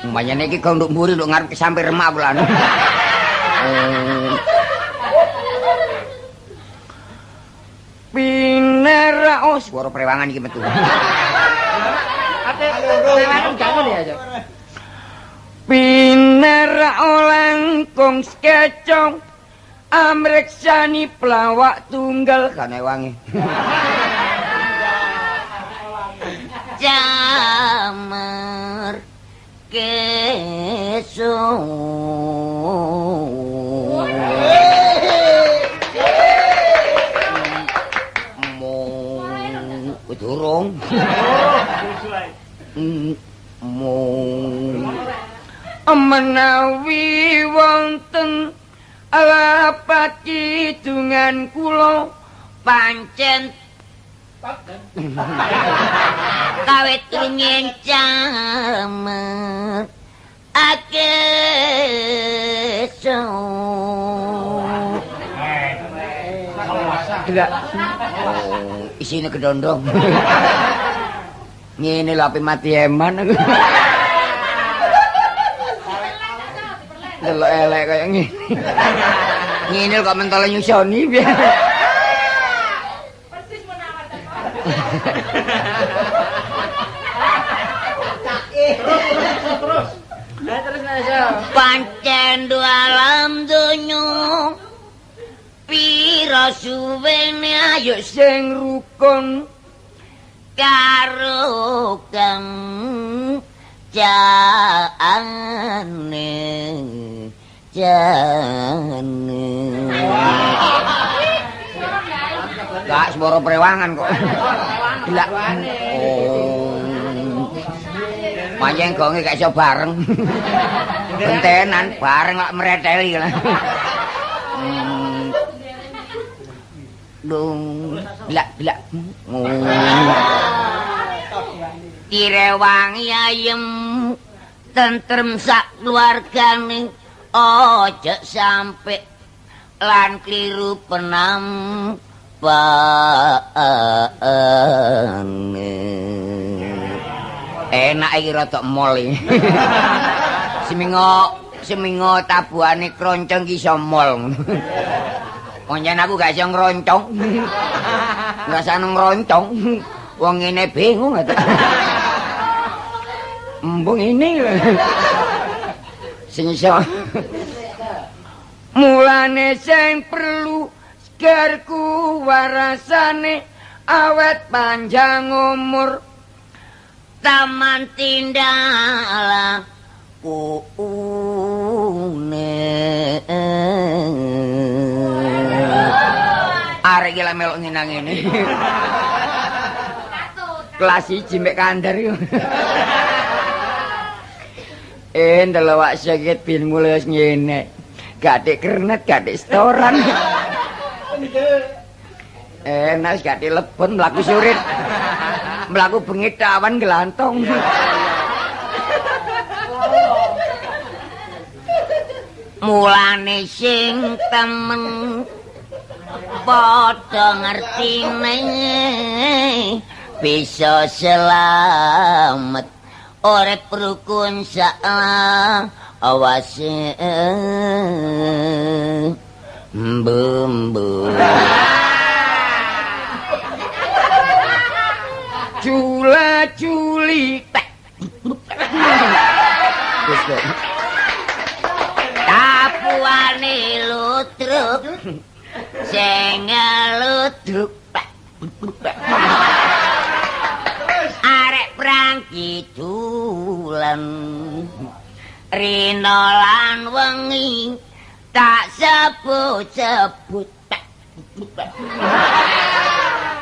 Umpamane iki gong nduk mburi nduk ngarep sampe remak wulan. Pinera oh suara prewangan iki metu. Ate prewangan gak ngono ya, Cok. Pinera langkung skecong amreksani pelawak tunggal kan wangi. Jamar keso. Durung. Gong. Menawi wonten lapat kidungan kula pancen kawit rumiyin camet ake so. Gila. Oh, isine kedondong. Ngene lho ape mati eman aku. Delok elek kaya ngene. Ngene kok mentole nyusoni piye. Persis menawar teko. Terus. Terus nasa. Pancen alam donya pira suwene ayo sing rukun karo kang jane jane. Gak swara prewangan kok. Gila. Oh. Pancen gonge gak iso bareng. Gentenan bareng lak mreteli. Dung, blak blak. Direwangi ayem tentrem sak keluargane aja sampe lan kliru penampakane. Enak iki rada mol iki. Semingo tabuhane kroncong ki iso mol. Pancen aku gak iso ngroncong. Ngrasane ngroncong. Wong ngene bingung ta. Embung ini lho. Sing iso. Mulane sing perlu segerku warasane awet panjang umur. Taman tindalah kuune. Arek iki lek melok ngenang ngene. Kelas 1 mek kandar iku. Ndelok wak sakit bin mulai wis ngene. Gak dik kernet, gak dik setoran. Enak gak dik lebon mlaku surit. Mlaku bengi tawan glantong. Mulane sing temen padha ngertine bisa selamat urip rukun sak awase mbembu. Cula culi tek. Tapuane lutruk sing ludruk arek prang kidulan rina lan wengi tak sebut-sebut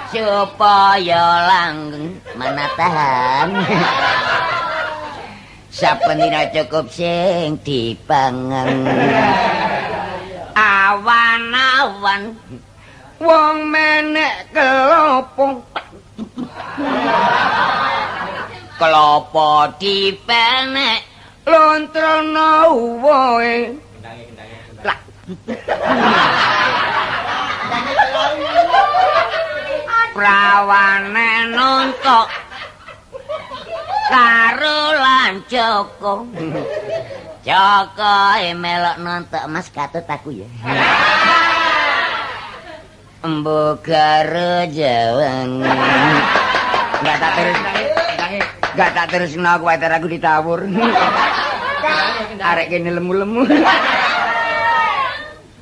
supaya langgeng mana tahan. Saben dina cukup sing dipangan. Awan-awan wong menek kelopo. Kelopo dipenek lontrono woe. Prawane nontok karo lan Joko. Joko melok nontok Mas katut aku ya. Embo karo jawan. Enggak tak terus aku kuwatir aku ditawur. Arek kene lemu-lemu.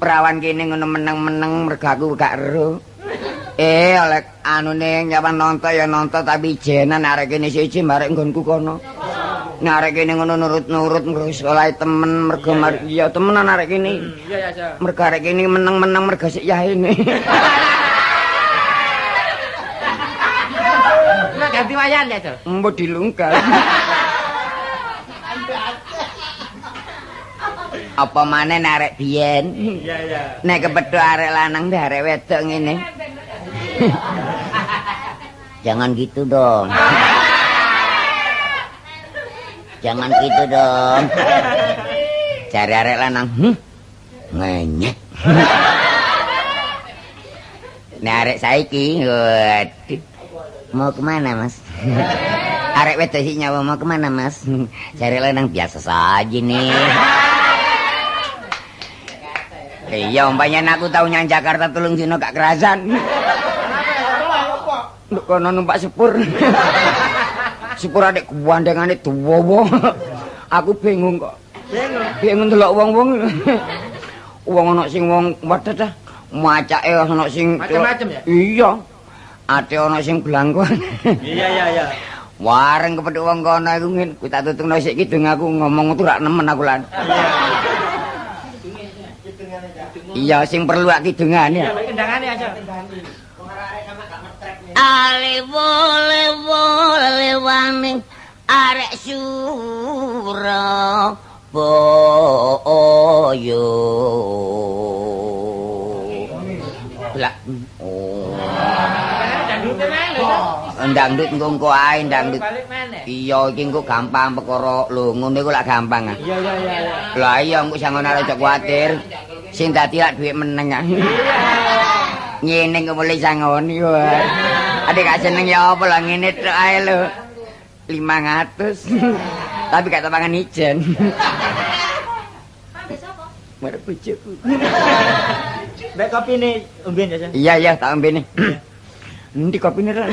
Perawan kene ngono meneng-meneng mergo aku gak ero. Oleh anune nyawan nonton ya nonton tapi jenan arek kene siji marek nggonku kono. Nek arek kene ngono nurut-nurut mergo sekolah temen mergo ya temenan arek kene. Iya ya. Mergo arek kene meneng-meneng mergo sik yahene. Nek Kepayan ya, Cok? Mbok dilungkal. Apa maneh nek arek biyen? Iya, iya. Nek kepethuk arek lanang mbek arek wedok ngene. Jangan gitu dong. Jangan gitu dong. Cari arek lanang, ngenyek. Nek arek saiki, waduh. Mau kemana, Mas? Arek wedok sik nyawa mau kemana, Mas? Cari lanang biasa saja nih. Iya, umpamanya aku tau nyang Jakarta 3 dino gak kerasan. Nduk kono numpak sepur. Sepur adek gandengane dawa. Aku bingung kok. Bingung. Bingung delok wong-wong. Wong ana sing wong wedet ah. Macake ana sing macam-macam ya? Iya. Ate ana sing blangkon. Iya iya iya. Wareng kepethuk wong kono iku ngene, ku tak tutungno sik kidung aku ngomong tuh rak nemen aku lan. Iya, sing perlu ak kidungane. Iya, kendangane aja. Ale wole wole wane arek Surabaya. Blak. Oh. Ndangdut engko ae ndangdut. Iya iki engko gampang perkara lho ngono iku lak gampang ah. Iya iya iya. Lah iya engko sangon arep aja kuwatir. Sing dadi lak dhuwit meneng ah. Ngene kok boleh sangoni wae. Adek gak seneng ya apa lah ngene tok ae lho. 500. Tapi gak tepangan ijen. Pak sapa? Marep bojoku. Mbek kopine omben ya, San. Iya iya tak ombene. Endi kopine rek?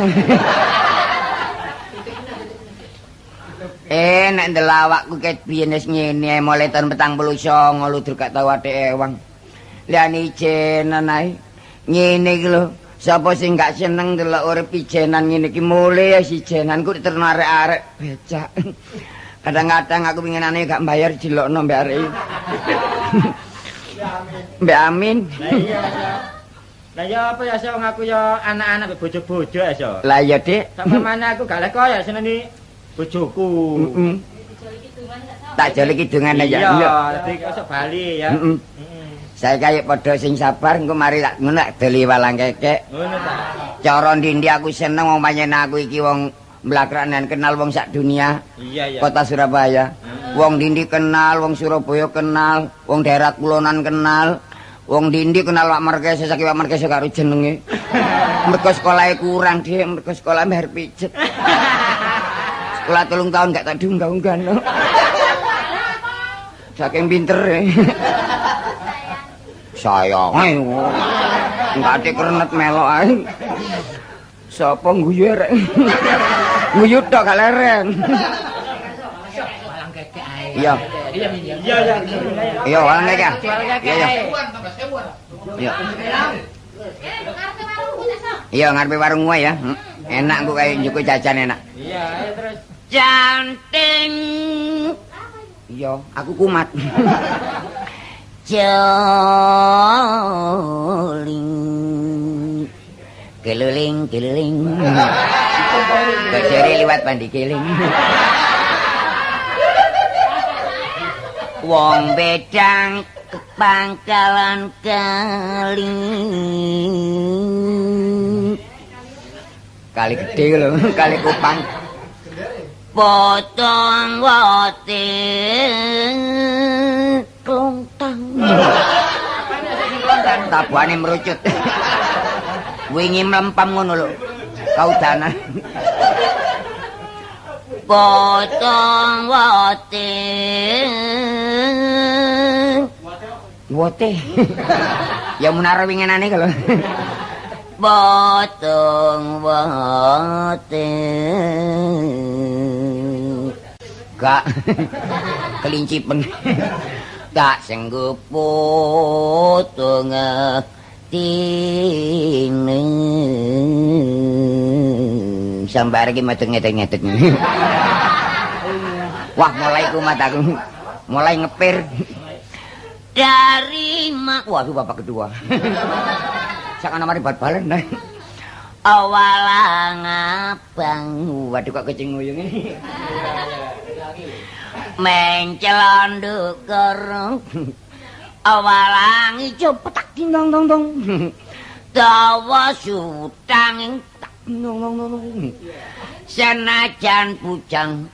Nek ndelok awakku ket biyen wis ngene mulai tahun 49 ludruk gak tau athik ewang. Liyane ijenan ae. Ngene iki lho, sapa sing gak seneng ndelok urip ijenan ngene iki mule ya ijenan ku diterno arek-arek becak. Kadang-kadang aku pinginane gak mbayar dilokno mbek arek. Mbek Amin. Lah iya. Lah ya apa ya wong aku ya anak-anak bojo-bojo ya so. Lah iya Dik. Sampe mana aku gak lek ya seneni bojoku. Heeh. Tak joli kidungan aja. Iya, dadi esuk bali ya. Heeh. Saya kaya padha sing sabar engko mari tak ngono tak doli walang kekek. Ngono ta. Cara ndi-ndi aku seneng wong pancen aku iki wong mlakranan kenal wong sak dunia. Iya iya. Kota Surabaya. Wong ndi-ndi kenal, wong Surabaya kenal, wong daerah kulonan kenal. Wong ndi-ndi kenal Pak Markese, saiki Pak Markese karo jenenge. Mergo sekolahe kurang, Dik, mergo sekolah bayar pijet. Sekolah 3 tahun gak tak diunggah-unggahno. Saking pintere. Sayang ae. Enggak ate kernet melok ae. Sapa ngguyu rek? Ngguyu tok gak leren. Iya. Iya iya. Iya, walang kekek. Iya iya. Iya. Iya, ngarepe warung wae ya. Enak kok kayak njuku jajan enak. Iya, ayo terus. Janting. Iya, aku kumat. Joling. Keliling keliling. Keceri liwat pandi keling. Wong bedang ke pangkalan kali. Kali gede lho, kali Kupang. Potong wote klontang. Tabuhane merucut. Wingi mlempem ngono lho. Kaudanan. Potong wote. Wote. Ya munara winginane kalau. Potong wote. Gak. Kelinci pen. Gak sanggup potong tine. Sambar iki metu ngetek-ngetek. Wah, mulai kumat aku. Mulai ngepir. Dari mak. Waduh, bapak kedua. Sakana mari bal-balan. Walang abang. Waduh kok kucing nguyung ini. Mencela ndukur. Walang ijo petak ding dong dong dong. Dawa sutang tak dong dong dong. Senajan bujang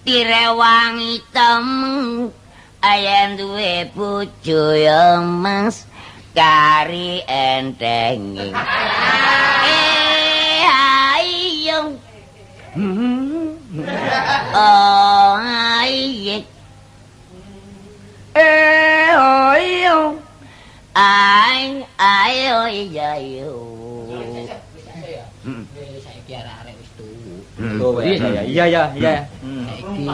direwangi temeng ayen duwe bojo ya Mas kari entenge. Eh ayo. Oh ayo. Eh ayo. Ai ayo ayo. Saiki arek-arek wis tuwu. Iya iya iya. Saiki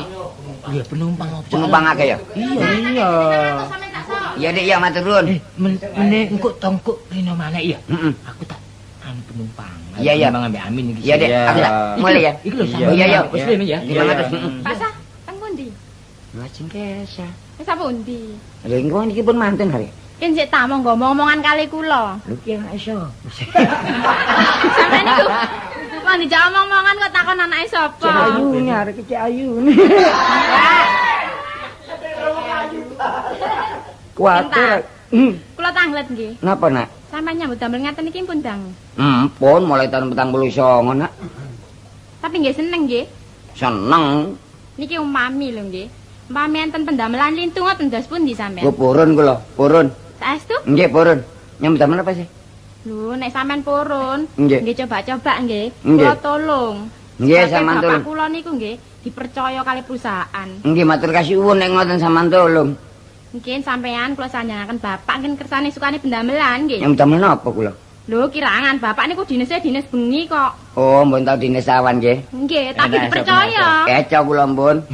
iya penumpang opo? Penumpang akeh ya? Iya iya. Iya Dik ya matur nuwun. Meneh engko tongkuk rino maneh ya. Aku tak anu penumpang. Iya iya. Penumpang ambek Amin iki. Iya Dik, aku tak mulai ya. Iki lho sampe. Iya iya. Wis rene ya. Pak Sah, teng pundi? Lajeng Kesa. Wis apa pundi? Lha engko niki pun manten hari. Yen sik ta monggo omong-omongan kali kula. Lho ki gak iso. Sampeyan niku wong dijak omong-omongan kok takon anake sapa? Cek ayu ni arek cek ayu. Kuwatir. Kula tanglet nggih. Napa, Nak? Sampeyan nyambut damel ngaten iki pun dang. Pun mulai tahun 49, Nak. Tapi nggih seneng nggih. Seneng. Niki umpami lho nggih. Umpami enten pendamelan lintu ngoten ndos pundi sampeyan? Lho purun kula, purun. Saestu? Nggih, purun. Nyambut damel apa sih? Lho, nek sampean purun, nggih coba-coba nggih. Kula tolong. Nggih, sampean tolong. Bapak kula niku nggih dipercaya kali perusahaan. Nggih, matur kasihan nek ngoten sampean tolong. Mungkin sampean kula sanjangaken bapak ngen kersane sukane pendamelan nggih. Nyambut damel napa kula? Lho, kirangan bapak niku dinese dinas bengi kok. Oh, mbon tau dinas awan nggih. Nggih, tapi dipercaya. Keco kula mbon.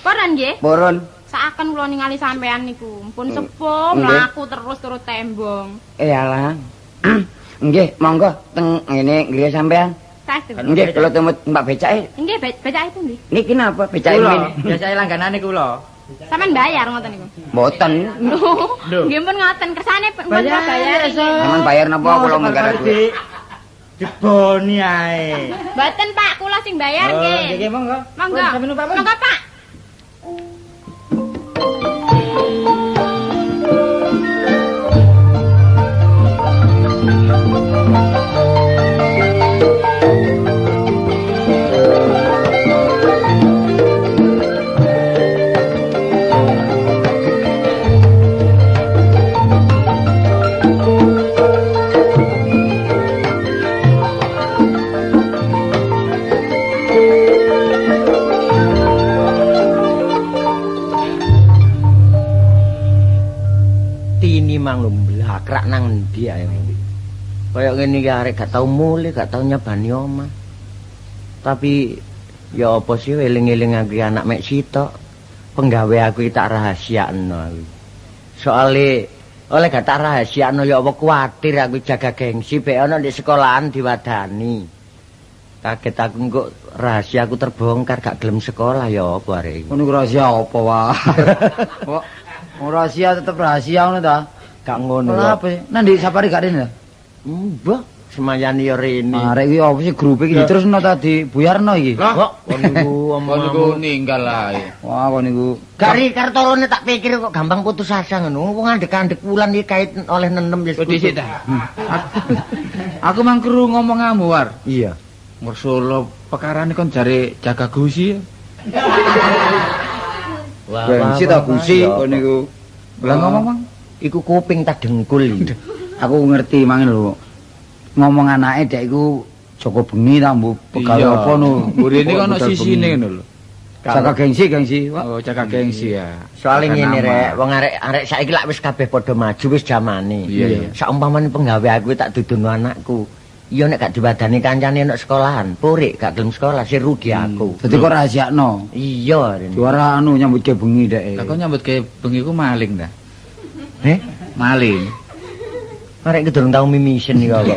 Purun nggih? Purun. Saaken kula ningali sampean niku, pun sepuh mlaku terus turut tembong. Eh alah. Nggih, monggo teng ngene griya sampean. Saestu. Nggih, kula tumut mbak becake. Nggih, becake pundi? Niki napa becake mrene? Biasane langganane kula. Sampeyan bayar ngoten niku? Mboten. Lho, nggih pun ngoten, kersane pun bayar. Sampeyan bayar napa kula menggarap duit? Diboni ae. Mboten, Pak, kula sing bayar nggih. Nggih, monggo. Monggo. Monggo, Pak. Blakrak nang endi ae. Kaya ngene iki arek gak tau mulih, gak tau nyabani omah. Tapi ya apa sih eling-eling aku anak mek sitok. Penggawe aku iki tak rahasiakno aku. Soale oleh gak tak rahasiakno ya apa kuwatir aku jaga gengsi bek ana di sekolahan diwadani. Kaget aku engko rahasia aku terbongkar gak gelem sekolah ya apa arek iki. Ngono rahasia apa wae. Kok rahasia tetep rahasia ngono ta? Gak ngono lho. Apa sih? Nang ndi safari gak rene ta? Mbah, semayane ya rene. Arek iki apa sih grupe iki diterusno ta dibuyarno iki? Kok kon niku omong niku ninggal ae. Wah, kon niku. Gari kartorone tak pikir kok gampang putus asa ngono. Wong andek-andek wulan iki kait oleh nenem wis. Dhisik ta. Aku mang kru ngomongamu war. Iya. Ngersolo perkarane kon jare jaga gusi. Wah, gengsi ta gusi kon niku. Lah ngomong, Mang. Iku kuping tak dengkul iki. Aku ngerti mangen lho. Ngomong anake dek iku Joko bengi ta mbok pegawe apa no. Mburine ono sisine ngono lho. Jaga gengsi, gengsi. Oh, jaga gengsi ya. Soale ngene rek, wong arek-arek saiki lak wis kabeh padha maju wis jamane. Saumpamane penggawe aku tak dudono anakku. Iya nek gak diwadani kancane nek sekolahan, purik gak gelem sekolah sing rugi aku. Dadi kok rahasiakno. Iya, Juara anu nyambut gawe bengi dek. Lah kok nyambut gawe bengi ku maling ta? Eh, maling. Arek iki durung tau mimisen iki kok.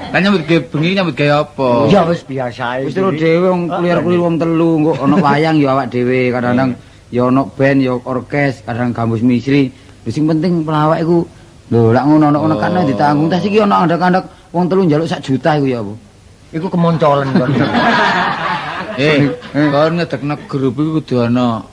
Lah nyambut gawe bengi nyambut gawe apa? Ya wis biasa ae. Wis terus dhewe wong kulir-kulir wong telu engko ana wayang ya awak dhewe, kadang-kadang ya ana band ya orkes, kadang gambus misri. Lho sing penting pelawak iku lho lak ngono ana nekane ditanggung. Tas iki ana andhak-andhak Wong telu njaluk 1 juta iku ya apa? Iku kemoncolen kon. Kon ngedekno grup iku kudu ana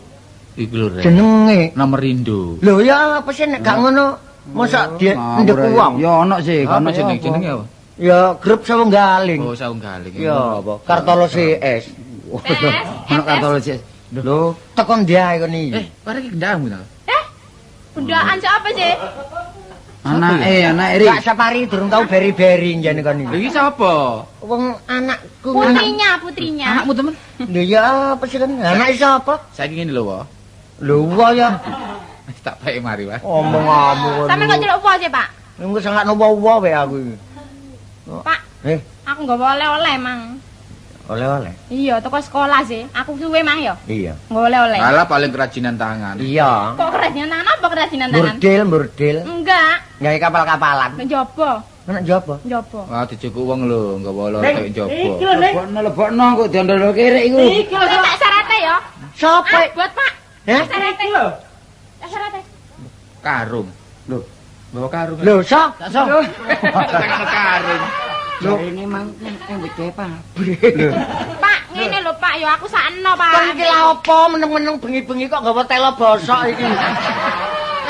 iku lho rek. Jenenge nomor indo. Lho ya apa sih nek gak ngono mosok dia ndek wong. Ya ana sih, ana jenenge apa? Ya grup Sawunggaling. Oh, Sawunggaling. Ya apa? Kartolo CS. Ono Kartolo CS. Lho, tekon ndi ae kon iki? Bare iki gendakmu ta? Bendaan siapa sih? Anake ri. Gak Sapari durung tau beri-beri njane kon iki. Lha iki sapa? Wong anakku. Putrinya. Anakmu temen? Lho ya apa sih kan? Anake sapa? Saiki ngene lho, Wa. Lho wa ya. Tak bae mari, Wa. Omong-omong. Sampeyan kok celuk wa sih, Pak? Engko sangakno wa wae aku iki. Pak. Aku nggawa oleh-oleh, Mang. Oleh-oleh? Iya, teko sekolah sih. Aku suwe, Mang ya. Iya. Nggawa oleh-oleh. Alah paling kerajinan tangan. Iya. Kok kerajinan tangan apa kerajinan tangan? Burdil. Enggak. Gawe kapal-kapalan. Njaba. Nek njaba? Njaba. Wah, dijukuk wong lho, nggawa oleh-oleh kaya njaba. Iki lho, Nek. Lebokno kok diondol kerek iku. Iki lho, tak syarate ya. Sopo? Buat, Pak. Heh? Syarate. Iki lho. Tak syarate. Karung. Lho, bawa karung. Lho, so? So. Karung. Lho, ini mang nyambut gawe pabrik. Pak, ngene lho Pak, ya aku sakno, Pak. Kon iki lha apa meneng-meneng bengi-bengi kok nggawa telo bosok iki.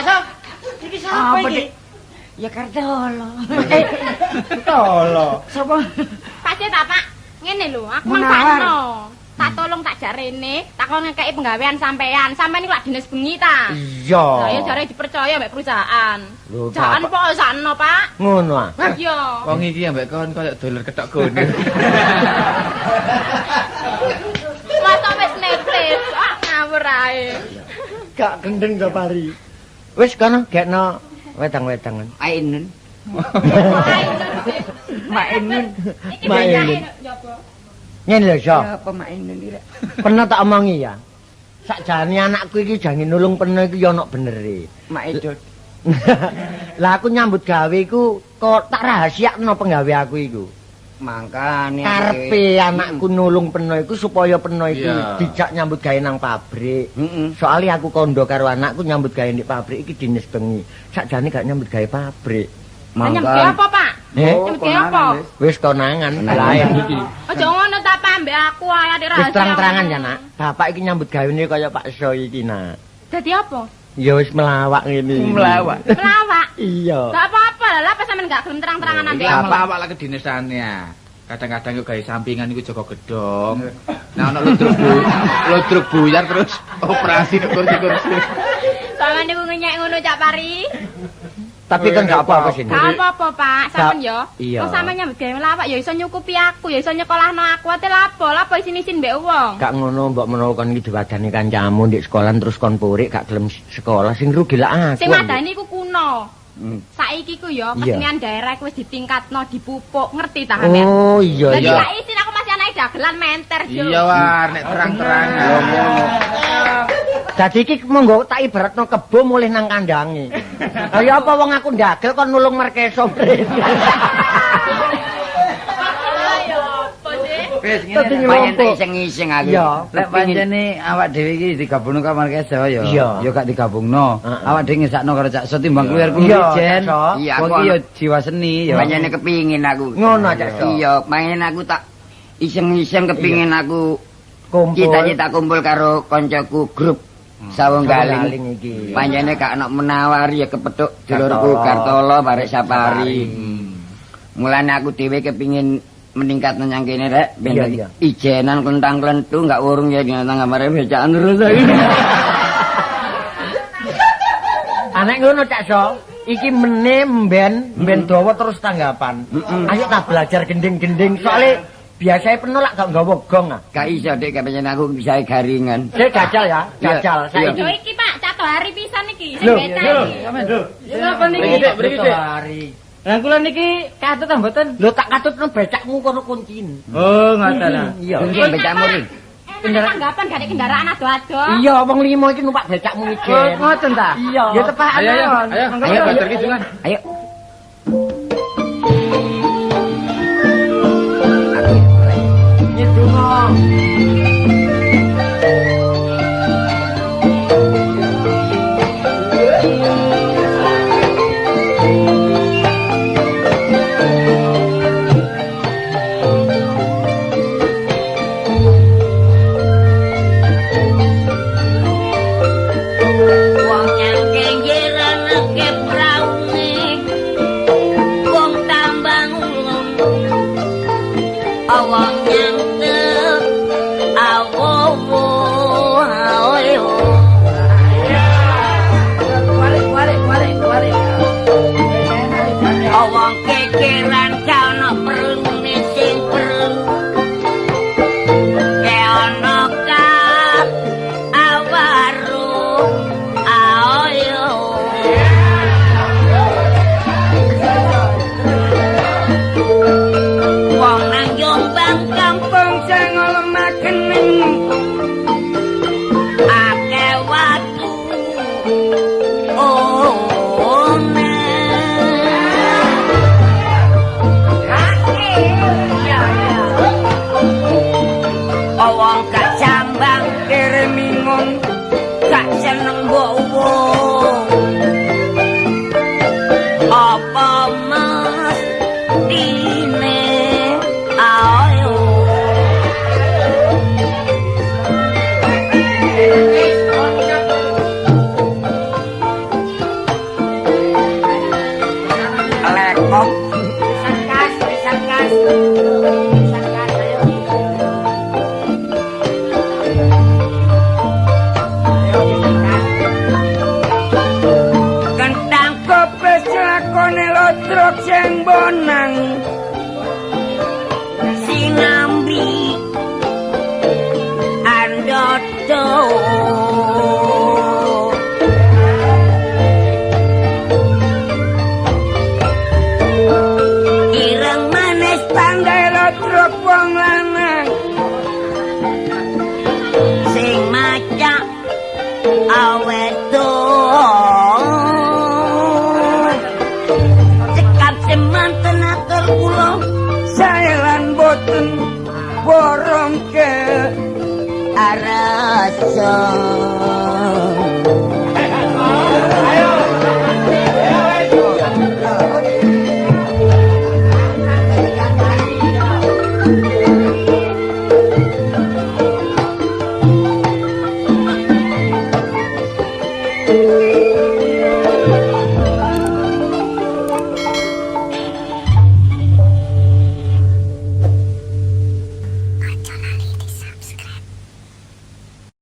Sok. Iki sapa iki? Ya Kartolo. Kartolo. Sapa? Pak ta, Pak. Ngene lho, aku mang sakno. Tak tolong tak jak rene, tak kon ngekeki penggawean sampean. Sampean iku lak dinas bengi ta? Iya. Lah ya jare dipercaya mbek perusahaan. Jangan kok sakno, Pak. Ngono ah. Iya. Wong iki ambek kon koyo dolar ketok gone. Masa wis netes, ah ngawur ae. Gak gendeng to pari. Wis kono gekno wedang-wedangan. Ainun. Mainun. Mainun. Ngene lho, So. Apa mainun iki, Rek? Pernah tak omongi ya. Sakjane anakku iki jange nulung peno iki ya ono benere. Mak Edot. Lah aku nyambut gawe iku kok tak rahasiakno penggawe aku iku. Mangkane karepe anakku nulung peno iku supaya peno iku dijak nyambut gawe nang pabrik. Soale aku kondo karo anakku nyambut gawe di pabrik iki dinas bengi. Sakjane gak nyambut gawe pabrik. Nyambut gawe apa, Pak? Nyambut gawe apa? Wis konangan lain iki. Aja ngono ta, Pak, mbek aku ae ade rahasia. Wis terang-terangan ya, Nak. Bapak iki nyambut gawene kaya Pak So iki, Nak. Dadi apa? Ya wis melawak ngene. Melawak. Melawak? Iya. Gak apa-apa lah, apa sampean gak gelem terang-terangan ambek aku. Melawak lagi dinesane. Kadang-kadang yo gawe sampingan iku jaga gedhong. Nah ana ludruk buyar terus operasi nek kursi-kursi. Sampeyan niku ngenyek ngono Cak Pari. Tapi kan gak apa-apa sini. Gak apa-apa, Pak. Sampeyan yo. Iya. Wong sampeyan nyambut gawe melawak ya iso nyukupi aku, ya iso nyekolahno aku. Ate lapo, lapo isin-isin mbek wong. Gak ngono mbok menawa kon iki diwadani kancamu ndek sekolah terus kon purik gak gelem sekolah sing rugi lak aku. Sing madani iku kuno. Saiki ku yo kesenian daerah iku wis ditingkatno, dipupuk, ngerti ta sampeyan? Oh iya iya. Lah gak isin aku masih anake dagelan menter yo. Iya war, nek terang-terangan. Dadi iki monggo tak ibaratno kebo mulih nang kandange. Lah ya apa wong aku ndagel kon nulung Markeso mrene. Wis ngene pancen iseng-iseng aku. Lek pancene awak dhewe iki digabungno karo Markeso ya. Ya gak digabungno. Awak dhewe ngesakno karo Cak So timbang kluwer-kluwer jen. Wong iki ya jiwa seni ya. Pancene kepingin aku. Ngono Cak So. Iya, pancen aku tak iseng-iseng kepingin aku kumpul. Cita-cita kumpul karo koncoku grup Sawunggaling iki. Pancene gak ono menawari ya kepethuk dulurku Kartolo barek Sapari. Mulane aku dhewe kepingin meningkat nang kene rek ben ijenan klentang-klentu gak urung ya nang gamare becaan terus saiki. Anek ngono Cak So, iki mene mben dawa terus tanggapan. Ayo ta belajar gending-gending soalnya biasanya penuh lak gak nggawa gong ah. Gak iso Dik, kepengen aku bisa garingan. Sik gacal ya, gacal saiki. Lho iki Pak, cato hari pisan iki sing becak iki. Lho, napa niki? Mriki Dik. Lah kula niki katut ta mboten? Lho tak katutno becakmu kono kuncine. Oh, ngoten ta. Iya. Kunci becakmu iki. Kendaraan tanggapan gak ada kendaraan ado-ado. Iya, wong limo iki numpak becakmu iki. Oh, ngoten ta? Iya. Ya tepakan. Ayo, ayo, ayo banter iki jungan. Ayo. kening akeh watu oh wong gak jambang kere mingung gak seneng mbok wong apa mestine ayo lekong sarkas sarkas sarkas ayo. Kentang kopes lakone lotrok sing bonang sinambi andoto ireng manis pandai lotrok wong lanang sing macak aweto cekap semanten atur kula sae lan boten borong ke arasa.